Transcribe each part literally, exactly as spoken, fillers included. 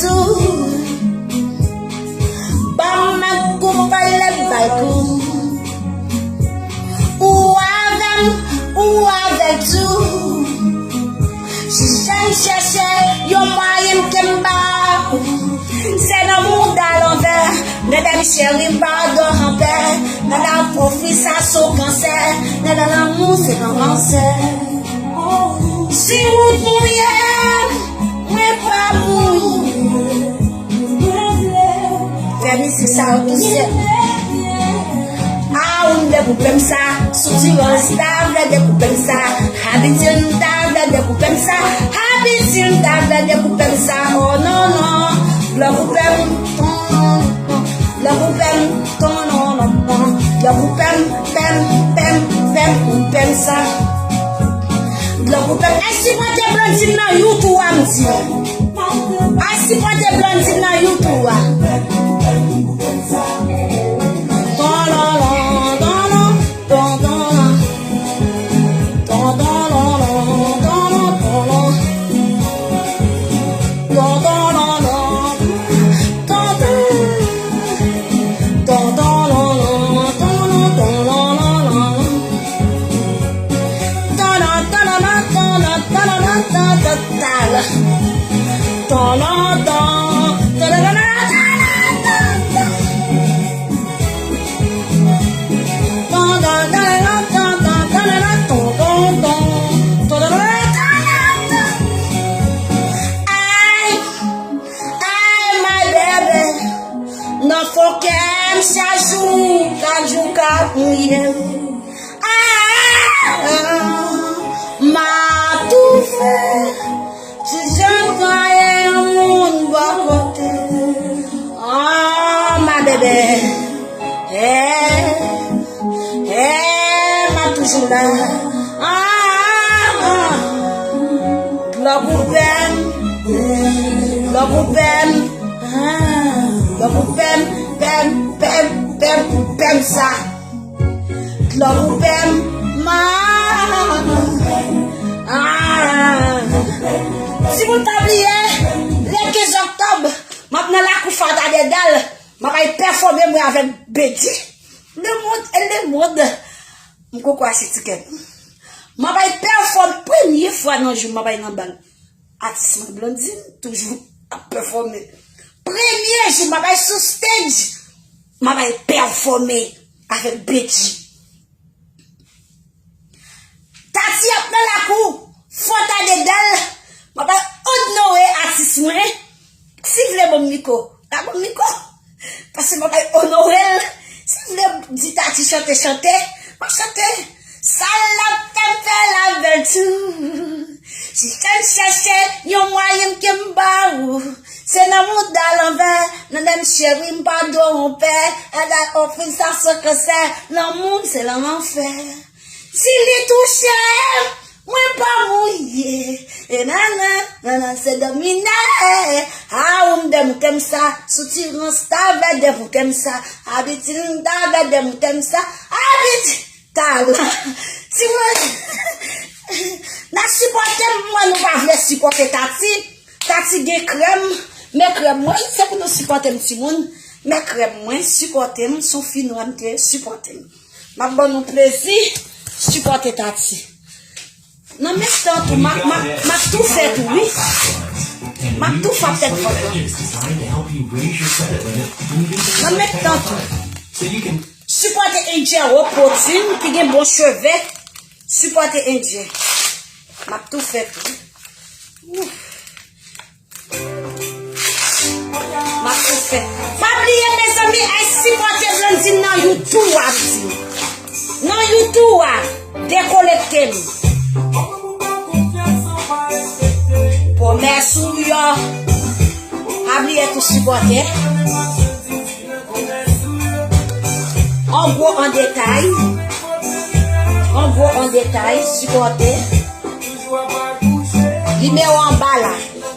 tou. Ban m kou pale bay kou. Ou avè m, ou avè l tou. Chèche, chèche yon mwayen ke m ba ou. Se nan mouda lanvè, medam cheri, m pa dò anpè. Nan la pwofisasyon kansè, nan lanmou se nan kansè. Si wout mouye, mwen pa mouye. Fè mizik sa yo tou sèl. A ou m dekoupe m sa, soutirans ta vle dekoupe m sa, abitil m ta vle dekoupe m sa, abitil m ta vle dekoupe m sa, oh non non, lè koupe m, ton non non, lè koupe m, ton non non, lè koupe m, pè m, pè m, pè m, koupe m sa. Dlo pou pèp. Al sipòte Blondine nan YouTube a, m di. Al sipòte Blondine nan YouTube a. Ton, ton, ton, ton, ton, ton, ton, ton. Ton, ton, ton, ton, ton, ton, ton. Ton, ton, ton, ton. Ton, ton, ton, ton, ton, ton, ton, ton. Ton, ton, ton, ton, ton, ton, ton, ton, ton, ton, ton. Ton, ton, ton, ton, ton, ton, ton, ton. Ay, ay, my baby. Nan fon kè m chak jou, chak jou k ap mouye. Ah, m ap toufe. Ti jan m gaye yon moun bò kote. Oh, my baby. Hey, hey, m ap toujou la. Ah, ah, ah. Dlo pou pè m. Dlo pou pè m. Ah, dlo pou pè m, pè m, pè m, pè m, pè m sa. Dlo pou pè m, ma. Ah. Timoun pa bliye, le kenz oktòb, m ap nan lakou Fata Dedal, m ap al pèfòme mwen avèk Bedi. Le monde, le monde. M koko achte tikèt. M ap al pèfòme premye fwa nan jou m ap al nan bal. Atis mwen Blondine toujou ap pèfòme. Premye jou m ap al sou stage, m ap al pèfòme avèk Betty. Tati ap nan lakou, Fata Dedal, m ap al onore atis mwen. Si vle ban m mikwo, la ban m mikwo. Paske m ap al onore l. Si vle di Tati chante, chante, m ap chante. Sa l ap fè m fè l avè l tou. Si fè m chèche yon mwayen ke m ba ou. Se nan mouda lanvè, nan menm cheri m pa dwe wonpè. Èl a ofri sa san kansè, lanmou m se lanfè. Si li touche m, mwen pa mouye. E nan nan nan nan se domine. A ou m demoute m sa, soutirans ta vle demoute m sa, abitil m ta vle demoute m sa, abitil talan. Si mwen n ap sipòte m, mwen nou pa vle sipòte Tati. Tati gen krèm, men krèm mwen, se pou nou sipòte m timoun. Men krèm mwen, sipòte m, se yon fi nwa m te sipòte m. M ap ban nou plezi, sipòte Tati. Nan menm tan tou, m ap, m ap, m ap tou fè tou, wi. M ap tou fè tèt vant lan. Nan menm tan tou. Sipòte Indien Ropotin ki gen bon cheve. Sipòte Indien. M ap tou fè tou. Ouf. M ap tou fè. Pa bliye, mezanmi, al sipòte Blondine nan YouTube a, m di. Nan YouTube a, dekonekte m. Pwomès ou yo. Pa bliye tou sipòte. An gwo an detay. An gwo an detay, sipòte. Nimewo anba la,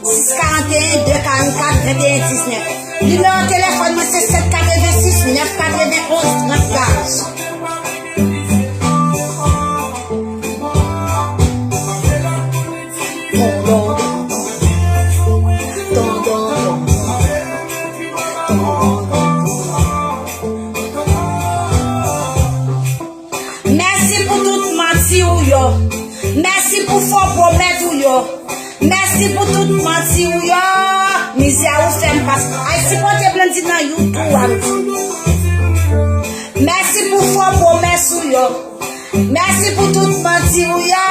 sis karanteyen, de karannkat, venteyen diznèf. Nimewo telefòn mwen se sèt katrevensis, nèf katrevenonz, trant katòz. Ton, ton, ton, ton, ton, ton. Mèsi pou fo pwomèt ou yo. Mèsi pou tout manti ou yo. Mizè ou fè m pase. Ay, sipote Blandy nan YouTube a m. Mèsi pou fo pwomès ou yo. Mèsi pou tout manti ou yo.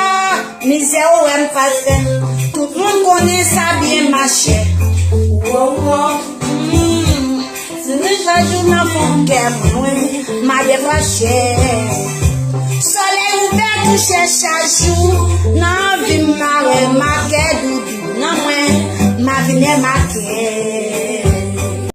Mizè ou wè m pase. Tout moun konnen sa byen mache. Wo, wo. Mm. Ti nich lajou nan fon kè mwen, m a debranche. Solèy ouvè touche chak jou. Nan vi m mare make doudou nan mwen, m a vin remake.